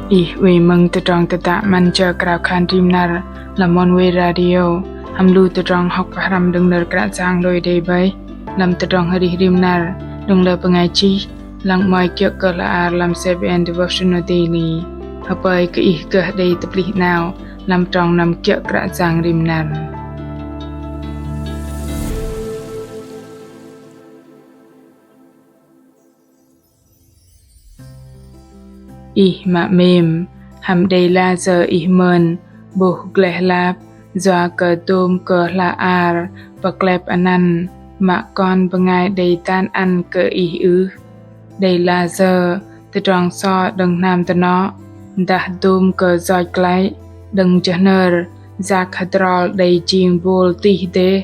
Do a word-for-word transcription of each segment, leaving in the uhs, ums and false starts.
Ih oei mơ̆ng tơdrong tơdă 'Măn Jơ Krao Khan Rim Năr lăm Oneway Radio, hăm lu tơdrong hŏk pơhrăm đơ̆ng nơ̆r Kră Yang lui đei bơih lăm tơdrong arih rim năr đơ̆ng lơ bơngai chih, lăng 'mơ̆i kiơ̆ kơ hla ar lăm C B N Devotional Daily. Hơpơi kơ ih gơh đei tơplih 'nao lăm trong năm kiơ̆ Kră Yang rim năr. Ih mă 'mêm, hăm đei lah sơ̆ ih mơn 'bôh gleh lap, yua kơ dôm kơ hla ar pơklep anăn mă kon bơngai đei dan ăn kơ ih ưh? Đei lah sơ̆ tơdrong so đơ̆ng hnam dơnŏ, dah dôm kơ yoch glăi đơ̆ng jơhnơr yak hơdrol đei jing bôl tih dêh.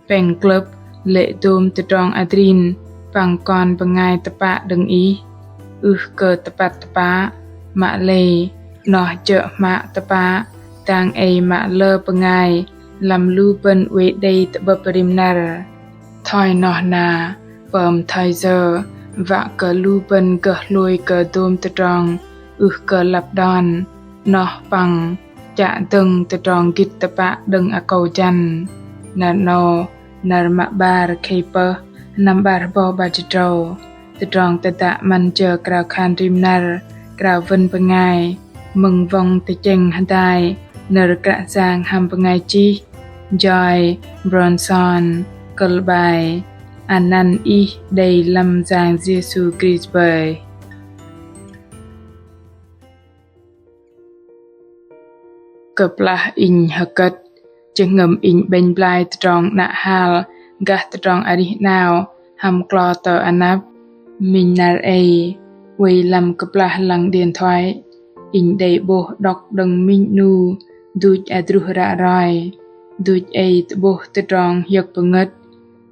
Pĕng klơ̆p lê̆ dôm tơdrong adrin păng kon bơngai tơpă đơ̆ng ih. Ưh kơ tơpăt tơpă, mă lei 'noh jơ̆ hmă tơpă dang ei mă lơ bơngai lăm lu bơ̆n oei đei tơ'bơ̆p rim năr. Thoi noh na, pơm thoi yơ wă kơ lu bơ̆n gơh hlôi kơ dôm tơdrong ưh kơ lăp đon, 'noh păng chă dơ̆ng tơdrong gĭt tơpă đơ̆ng akâu jăn. Năr 'nâu, năr mă 'bar khei pơh, năm 'bar rơbâu 'bar jĭt tơdrâu. Tơdrong tơdă 'Măn Jơ Krao Khan Rim Năr krao wơ̆n bơngai mơ̆ng wŏng tơchĕng hơdai nơ̆r Kră Yang hăm bơngai chih Joy Bronson, kơ̆l 'bai Anăn ih đei lăm Yang Yêsu Krist bơih. Kơplah inh hơkơ̆t, jơhngơ̆m inh 'bĕnh blai tơdrong 'nă hal gah tơdrong arih 'nao hăm klo tơ anăp. Minh năr ei, oei lăm kơplah lăng điện thoại, inh đei 'bôh đŏk đơ̆ng minh 'nu duch adruh ră roi. Duch ei tơ'bôh tơdrong hiơ̆k pơngơ̆t,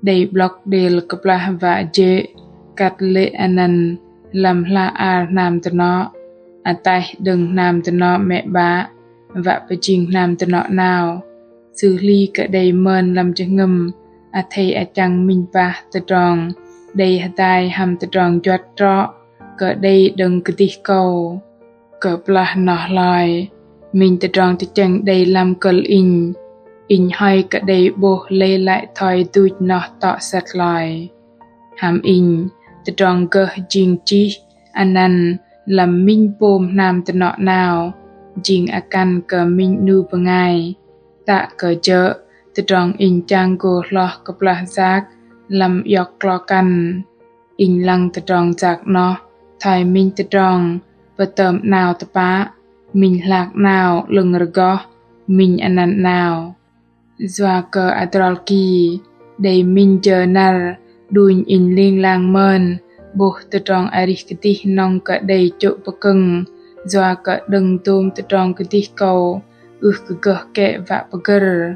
đei 'blŏk đêl kơplah wă jê̆ kăt lê̆ anăn lăm hla ar hnam dơnŏ, ataih đơ̆ng hnam dơnŏ mĕ 'bă, wă pơjing hnam dơnŏ 'nao. Sư hli kơ đei mơn lăm jơhngơ̆m athei achăng minh pah tơdrong đei hơdai hăm tơdrong juăt trŏ kơ đei đơ̆ng kơdih kâu. Kơplah noh hloi, minh tơdrong tơchĕng đei lăm kơ̆l inh, inh hoi kơ đei 'bôh lei lăi thoi duch noh tŏ sĕt hloi. Hăm inh, tơdrong gơh jing chih anăn lăm minh pôm hnam dơnŏ 'nao, jing akăn kơ minh 'nu bơngai. Tă kơ jơ̆ tơdrong inh chang gô hloh kơplah yak lăm iŏk klo kăn. Inh lăng tơdrong yak 'noh thoi minh tơdrong pơtơm 'nao tơpă, minh hlak 'nao 'lơ̆ng rơgoh, minh anăn 'nao. Yua kơ adrol ki, đei minh jơ năr đunh inh ling lang mơn 'bôh tơdrong arih kơdih nŏng kơ đei chô̆ pơkơ̆ng, yua kơ đơ̆ng dôm tơdrong kơdih kâu ưh kơ gơh kĕ wă pơgơ̆r.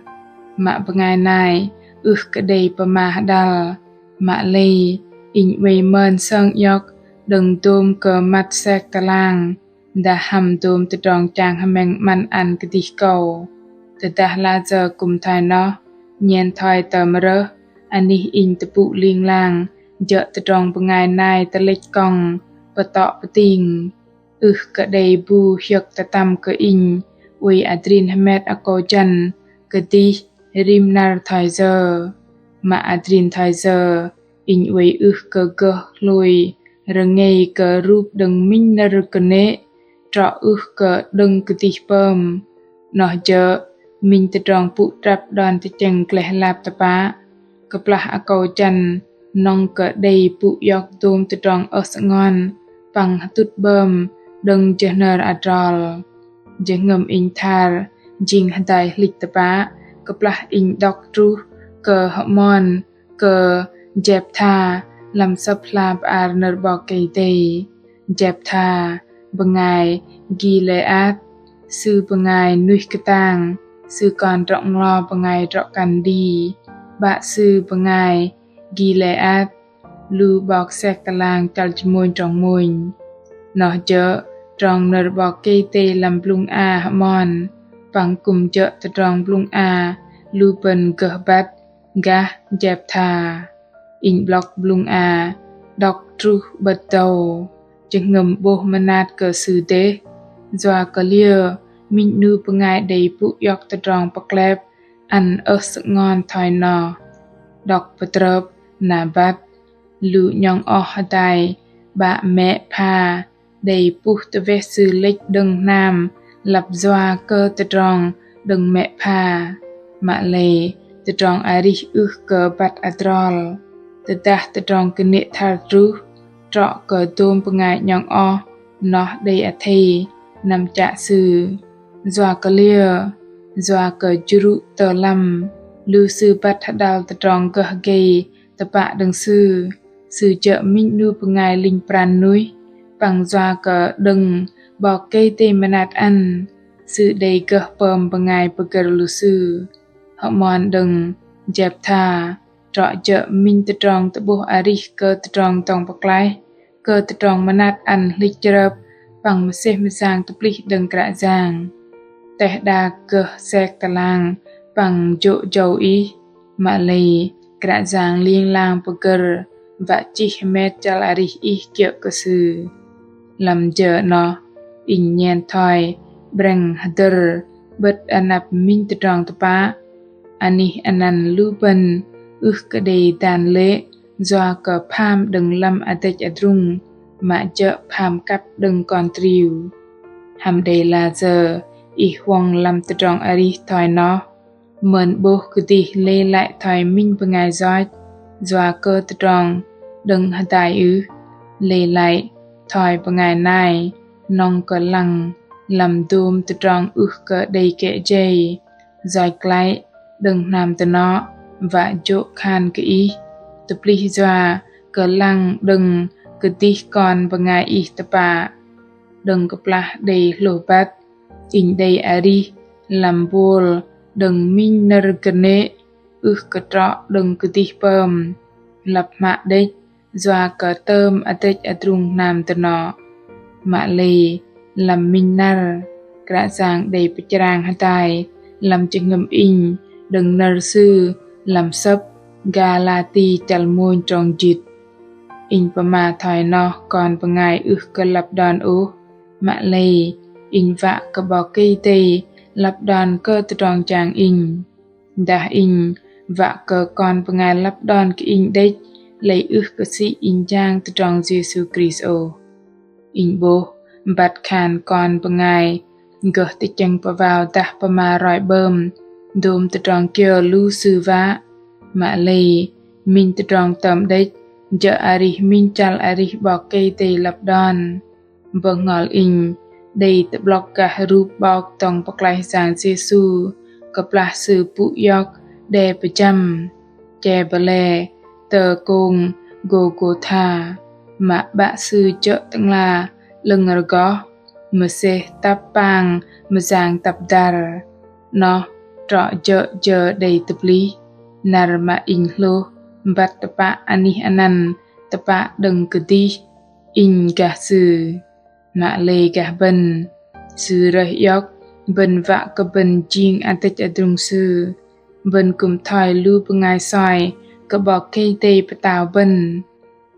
Mă bơngai nai ưh kơ đei pơma hơdăl, mă lei inh oei mơn sơng iŏk đơ̆ng dôm kơ măt sek tơlang, dah hăm dôm tơdrong chang hơmĕng 'măn ăn kơdih kâu. Tơdah lah sơ̆ kư̆m thoi noh, nhen thoi tơm rơh, anih inh tơpŭ ling lang jơ̆ tơdrong bơngai nai tơlĕch kŏng pơtŏ pơting. Ưh kơ đei bu hiơ̆k tơtăm kơ inh oei adrin hơmet akâu jăn kơdih rim năr thoi yơ. Mă adrin thoi yơ, inh oei ưh kơ gơh hlôi rơngei kơ rup đơ̆ng minh nơ̆r kơnê̆ trŏ ưh kơ đơ̆ng kơdih pơm. Noh jơ̆ minh tơdrong pŭ trăp đon tơchĕng gleh lap tơpă. Kơplah akâu jăn nŏng kơ đei pŭ iŏk dôm tơdrong ơh sơngon păng hơtŭt 'bơm đơ̆ng jơhnơr adrol. Jơhngơ̆m inh thar jing hơdai hlĭch tơpă kơplah inh đŏk truh kơ hơmon kơ Jeptha lăm Sơ̆p hla bơar nơ̆r 'Bok Kei-Dei. Jeptha, bơngai Gileat, sư bơngai nuih kơtang, sư kon drŏ-nglo bơngai drŏ-kăn đĭ. 'Bă sư bơngai Gileat lu 'bok sek tơlang chăl jơ̆ mônh trong mônh. Noh jơ̆ trong nơ̆r 'Bok Kei-Dei lăm blŭng a hơmon, păng kư̆m jơ̆ tơdrong blŭng a lu bơ̆n gơh băt gah Jeptha. Inh 'blŏk blŭng a đŏk truh 'bơ̆t dâu, jơhngơ̆m 'bôh mơnat kơ sư dêh. Yua kơ liơ minh 'nu bơngai đei pŭ iŏk tơdrong pơklep ăn ơh sơ'ngon thoi noh? Đŏk pơtrơp na băt lu 'nhŏng oh hơdai 'bă mĕ pha đei puh tơweh sư lĕch đơ̆ng hnam lăp yua kơ tơdrong đơ̆ng mĕ pha. Mă lei tơdrong arih ưh kơ băt adrol. Tơdah tơdrong kơnê̆ thar druh, trŏ kơ dôm bơngai 'nhŏng oh noh đei athei năm chă sư. Yua kơ liơ? Yua kơ jrŭ tơ lăm lu sư băt hơđăl tơdrong gơh gei tơpă đơ̆ng sư. Sư jơ̆ minh 'nu bơngai linh pran nuih, păng yua kơ đơ̆ng 'Bok Kei-Dei mơnat ăn, sư đei gơh pơm bơngai pơgơ̆r lu sư. Hơmon đơ̆ng Jeptha, trŏ jơ̆ minh tơdrong tơ'bôh arih kơ tơdrong dŏng pơklaih, kơ tơdrong mơnat ăn hlĭch chrơp păng mơsêh mơyang tơplih đơ̆ng Kră Yang. Teh đak gơh sek tơlang păng jô̆ jâu ih, mă lei Kră Yang ling lang pơgơ̆r wă chih hơmet chăl arih ih kiơ̆ kơ Sư. Lăm jơ 'noh, inh nhen thoi 'brĕng hơdơ̆r 'bơ̆t anăp minh tơdrong tơpă. Anih anăn lu bơ̆n ưh kơ đei dan lê̆ yua kơ pham đơ̆ng lăm adrĕch adrung, mă jơ̆ pham kăp đơ̆ng kon triu. Hăm đei lah sơ̆ ih huŏng lăm tơdrong arih thoi noh, mơn 'bôh kơdih lei lăi thoi minh bơngai yoch yua kơ tơdrong đơ̆ng hơdai ưh? Lei lăi thoi bơngai nai nŏng kơ lăng lăm dôm tơdrong ưh kơ đei kĕ jei, yoch glăi đơ̆ng hnam tơnŏ wă jô̆ khan kơ ih, tơplih yua kơ lăng đơ̆ng kơdih kon bơngai ih tơpă. Đơ̆ng kơplah đei hlôh băt, inh đei arih lăm bôl đơ̆ng minh nơ̆r kơnê̆ ưh kơ trŏ đơ̆ng kơdih pơm, lăp hmă đĕch yua kơ tơm adrĕch adrung hnam tơnŏ. Mă lei lăm minh năr, Kră Yang đei pơchrang hơdai lăm jơhngơ̆m inh đơ̆ng nơ̆r Sư lăm sơ̆p Galati chăl mônh trong jĭt. Inh pơma thoi noh kon bơngai ưh kơ lăp đon ôh, mă lei inh wă kơ 'Bok Kei-Dei lăp đon kơ tơdrong jang inh. Dah inh wă kơ kon bơngai lăp đon kơ inh đĕch, lei ưh kơ sĭ inh jang tơdrong Yêsu Krist ôh. Inh 'bôh băt khan kon bơngai gơh tơchĕng pơwao dah pơma roi 'bơm dôm tơdrong kiơ lu sư wă. Mă lei minh tơdrong tơm đĕch jơ̆ arih minh chăl arih 'Bok Kei-Dei lăp đon. Bơhngol inh đei tơ'blŏk gah rup 'Bok dŏng pơklaih Yang Yêsu kơplah Sư pŭ iŏk đe pơjăm, che bơle tơ kông Gôgôtha, mă 'Bă Sư jơ̆ Tơ'ngla 'lơ̆ng rơgoh, mơsêh tăp pang mơyang tăp dăr. 'Noh trŏ jơ̆ jơ đei tơplih. Năr mă inh hlôh băt tơpă anih anăn tơpă đơ̆ng kơdih, inh gah Sư. Mă lei gah bơ̆n, Sư rơih iŏk bơ̆n wă kơ bơ̆n jing adrĕch adrung Sư. Bơ̆n kư̆m thoi lu bơngai soi kơ 'Bok Kei-Dei pơtao bơ̆n.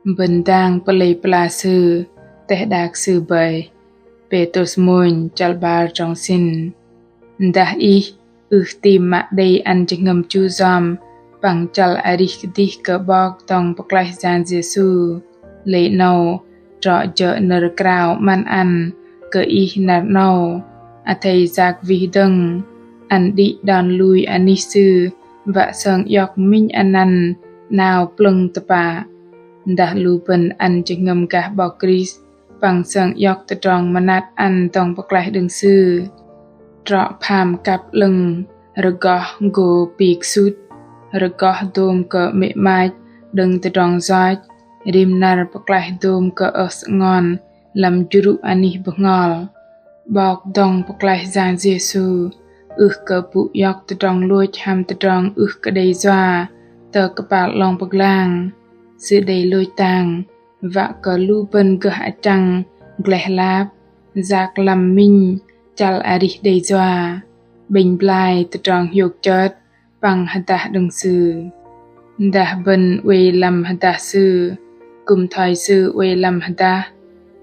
Bơ̆n dang pơlei pơla Sư, teh đak Sư bơih. Pêtrôs mônh chăl 'bar trong sĭn. Dah ih ưh tam mă đei ăn jơhngơ̆m chu yom păng chăl arih kơdih kơ 'Bok dŏng pơklaih Yang Yêsu, lei 'nâu trŏ jơ̆ nơ̆r krao 'măn ăn kơ ih năr 'nâu. Athei yak wih dơ̆ng, ăn đĭ đon lui anih sư wă sơng iŏk minh anăn 'nao plơ̆ng tơpă. Dah lu bơ̆n ăn jơhngơ̆m gah 'Bok Krist păng sơng iŏk tơdrong mơnat ăn dŏng pơklaih đơ̆ng Sư. Trŏ pham kăp 'lơ̆ng rơgoh gô pik sŭt, rơgoh dôm kơ 'mê̆ 'mach đơ̆ng tơdrong yoch, rim năr pơklaih dôm kơ ơh sơ'ngon lăm jrŭ anih bơhngol. 'Bok dŏng pơklaih Yang Yêsu ưh kơ pŭ iŏk tơdrong lôch hăm tơdrong ưh kơ đei yua tơ kơpal 'long pơglang. Sư đei lôch tang wă kơ lu bơ̆n gơh achăng gleh lap, yak lăm minh chăl arih đei yua, 'bĕnh blai tơdrong hiôk chơt păng hơdah đơ̆ng Sư. Dah bơ̆n oei lăm hơdah Sư kư̆m thoi Sư oei lăm hơdah,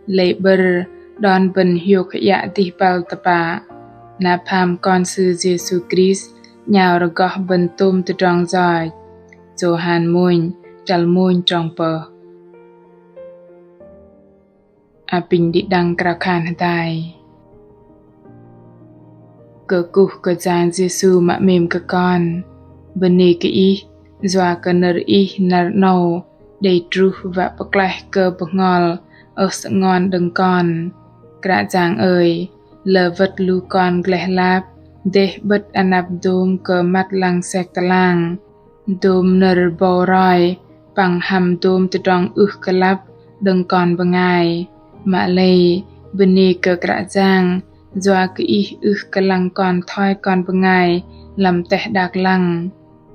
lei 'bơ̆r đon bơ̆n hiôk hơiă dih băl tơpă, na pham Kon Sư Yêsu Krist 'nhao rơgoh bơ̆n tôm tơdrong yoch. Yôhan mônh, chăl mônh, trong pơh. Apinh đĭ đăng krao khan hơdai. Kơkuh kơ Yang Yêsu mă 'mêm kơ kon. Bơnê kơ Ih, yua kơ nơ̆r Ih năr 'nâu đei truh wă pơklaih kơ bơhngol ơh sơngon đơ̆ng kon. Kră Yang ơi, lơ wơ̆t lu kon gleh lap dêh 'bơ̆t anăp dôm kơ măt lăng sek tơlang, dôm nơ̆r bâu roi păng hăm dôm tơdrong ưh kơ lăp đơ̆ng kon bơngai. Mă lei bơnê kơ Kră Yang, yua kơ Ih ưh kơ lăng kon thoi kon bơngai lăm teh đak lăng.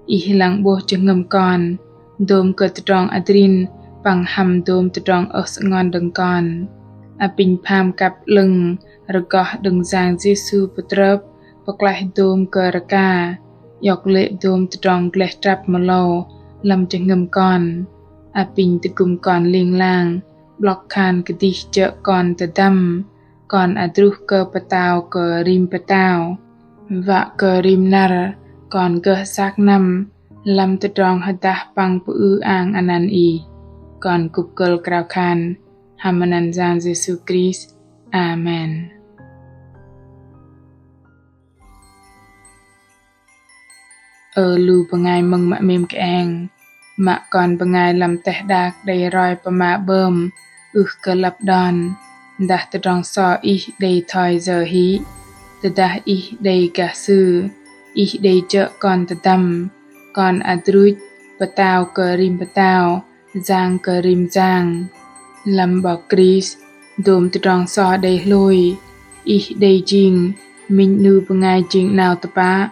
Ih lăng 'bôh jơhngơ̆m kon dôm kơ tơdrong adrin păng hăm dôm tơdrong ơh sơngon đơ̆ng kon. Apinh pham kăp 'lơ̆ng rơgoh đơ̆ng Yang Yêsu pơtrơp pơklaih dôm kơ rơka, iŏk lê̆ dôm tơdrong gleh trăp mơlâu lăm jơhngơ̆m kon. Apinh tơgŭm kon ling lang 'blŏk khan kơdih jơ̆ kon tơdăm, kon adruh kơ pơtao kơ rim pơtao, wă kơ rim năr kon gơh sak năm lăm tơdrong hơdah păng pơư ang anăn Ih. Kon kŭp kơ̆l krao khan hăm anăn Yang Yêsu Krist. Amen. Ơ lu bơngai mơ̆ng mă 'mêm kơeng, mă kon bơngai lăm teh đak đei roi pơma 'bơm ưh kơ lăp đon, dah tơdrong so ih đei thoi yơ hĭ. Tơdah ih đei gah sư, ih đei jơ̆ kon tơdăm, kon adruch, pơtao kơ rim pơtao, yang kơ rim yang. Lăm 'Bok Krist, dôm tơdrong so đei hlôi. Ih đei jing minh 'nu bơngai jing 'nao tơpă.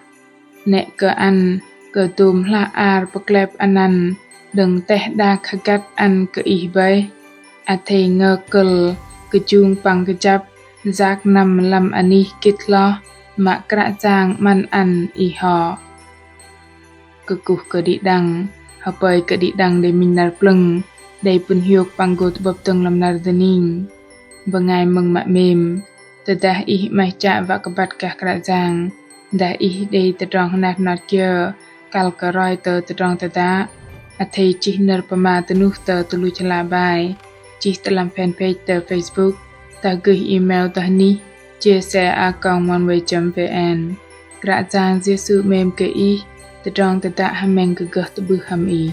'Nĕ kơ ăn kơ dôm hla ar pơklep anăn đơ̆ng teh đak hơgăt ăn kơ ih bơih. Athei ngơ̆ kơ̆l kơjung păng kơjăp yak năm lăm anih gĭt hloh mă Kră Yang 'măn ăn ih hŏ. Kơkuh kơ đĭ đăng, hơpơi kơ đĭ đăng đei minh năr plơ̆ng, đei pŭn hiôk păng gô tơ'bơ̆p dơ̆ng lăm năr dơning. Bơngai mơ̆ng mă 'mêm, tơdah ih 'maih chă wă kơ băt gah Kră Yang, dah ih đei tơdrong hơnat hơnot kiơ, kăl kơ roi tơ tơdrong tơdă, athei chih nơ̆r pơma tơnuh tơ tơluch hla bơar, chih tơ lăm fanpage tơ Facebook, dah gơih email tơ anih G S A a còng oneway chấm V N. Kră Yang Yêsu 'mêm kơ ih, tơdrong tơdă hơmĕng kơ gơh tơ'bưh hăm ih.